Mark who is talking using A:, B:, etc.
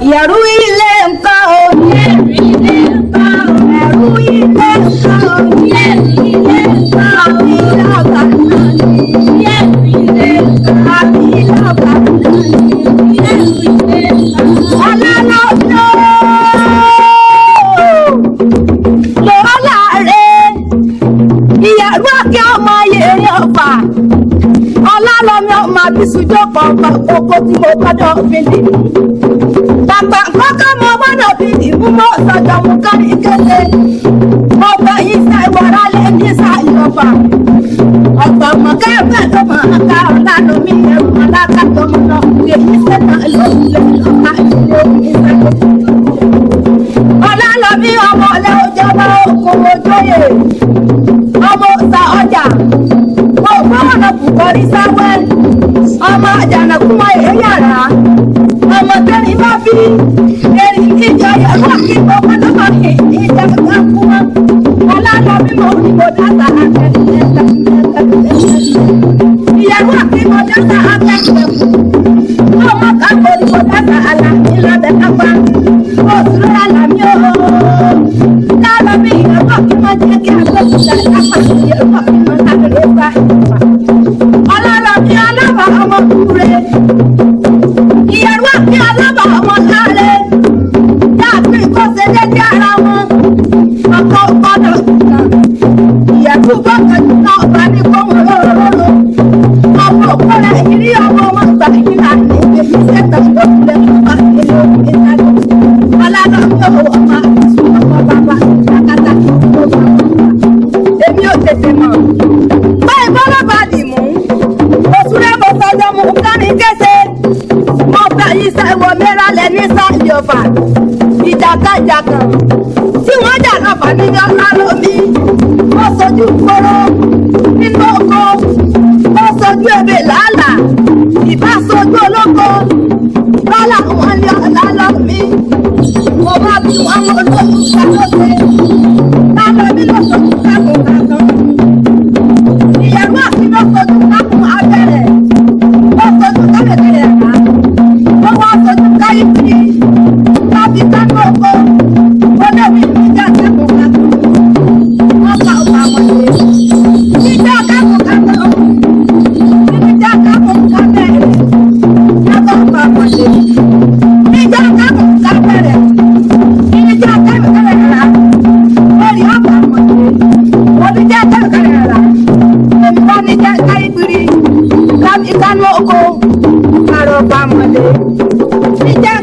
A: Ìyẹ̀rú ilé nǹkan o. Ìyẹ̀rú ilé nǹkan o. Ẹ̀rú ilé nǹkan o. Ìyẹ̀rú ilé nǹkan o. Àbí lọ́ba náà ni. Ìyẹ̀rú ilé nǹkan. Àbí lọ́ba náà ni. Ìyẹ̀rú ilé nǹkan. Ọlọ́lọ́ lọ́ọ́ láàárẹ̀. Ìyẹ̀rú àkẹ́ ọmọ yèrè ọ̀fà. Ọlálọ́mí ọmọ àbísùjọ́pọ̀ ọba kókó tí mo gbọ́dọ̀ fi lè mú. Bàbá kọ́kọ́ mo gbọ́dọ̀ fi dìbò mọ́ sọ́jọ́ mú kárí kété. Mo fẹ́ yín sá ìwọ́ra lé ní sáyọ̀fà. Ọ̀pọ̀ ọmọ kẹ́fẹ́ tó mọ̀ ká ọ̀làlómi ẹ̀rù alákàtọ́ mọ̀ lọ. Èyí sẹ́ta lóhùn lè lọ́ka ìlú omi sẹ́ta. Ọlálọ́mí ọmọ ọ̀lẹ́ òjọba okòwò jóyè. Ọmọ ọ̀sà ọjà. Mo ọ̀nà kùkọ́rí sáwẹ́. Ọmọ àjànàkú mọ èyí yàrá. Ọmọ tẹ́rin bá bí. Erin kíjọ yẹ̀rọ kí gbogbo lọ́mọ ìjà ká kú mọ́. Ọlálọ́mí mo ní mo dáta ìyàwó àti mo dáta akẹ́kọ̀ọ́. Ọmọ kápò ní mo dáta àlàmí lábẹ́ kápá. Òṣùrọ̀ àlàmí ooo. Lálọ́mí ìyàwó kí wọ́n jẹ́ kí agbókùtà lápá ìyàwó kí wọ́n lábẹ́rẹ́ bá ìfà. Ọlọ́lọ́mí ọlọ́mọ ọmọ kúre. Ìyàwó àti ọlọ́mọ ọmọ láre. Dáàbí kó ṣe dédé ara wọn. Ọkọ̀ gbọ́dọ̀ kàn. Ìyàwó bọ́kàn náà bá ní kó wọn róróró. Ọmọ òkúra ìrí ọmọ wọn gbà yín láti èyí sẹ́tọ̀ lókùlẹ̀ ọmọ ìlú ìsàlẹ̀. Ọlọ́lọ́mí ò ọmọ àbísùn ọmọ bàbá lákàtà tó bá wọn. Èmi ò tètè mọ̀. Báyìí bọ́lá bá dì mú. Òṣùrẹ́ mo sọjọ́ mu kárí kése. Mo fẹ́ yí sẹ́wọ̀ mẹ́ra lẹ̀ ní sáyé ọ̀fà. Ìjàkájà kan. Tí wọ́n jà lọ́fà níbi ọ̀la lómi. Mo sojú kóró nínú oko. Mo sojú ebè làálàá. Ìbá sojú olóko. Bọ́lá wọn ní ọ̀la lọ́mí. Mo bá bí wọn mọ lójú kálóṣe. Lálọ́ mi ló sojú kákùn kàkàn. Ìyàwó àti ló sojú kákùn abẹ́rẹ́. Ó sojú kábẹ̀kẹ̀rẹ̀ rà. Ó wá sojú káyìkì. Láti kánú oko. Ó lébi ìjà kákùn kàkàn. Wọ́n pa ọ̀pọ̀ àwọn ṣe. Ìjà kákùn kàkàn. Ìjà kákùn kábẹ̀rẹ̀. Yàtọ̀ ọ̀pọ̀ àwọn ṣe. Ìjà kákùn kábẹ̀rẹ̀. Ìjà kábẹ̀kẹ̀rẹ̀ rà. Lórí ọ̀pọ̀ àwọn ṣe. Oníjà kábẹ̀kẹ̀rẹ̀ rà. Èmi wá ní jẹ́ káyìkiri. Kánú oko. Kárọ̀ pamọ́lé. Ìjà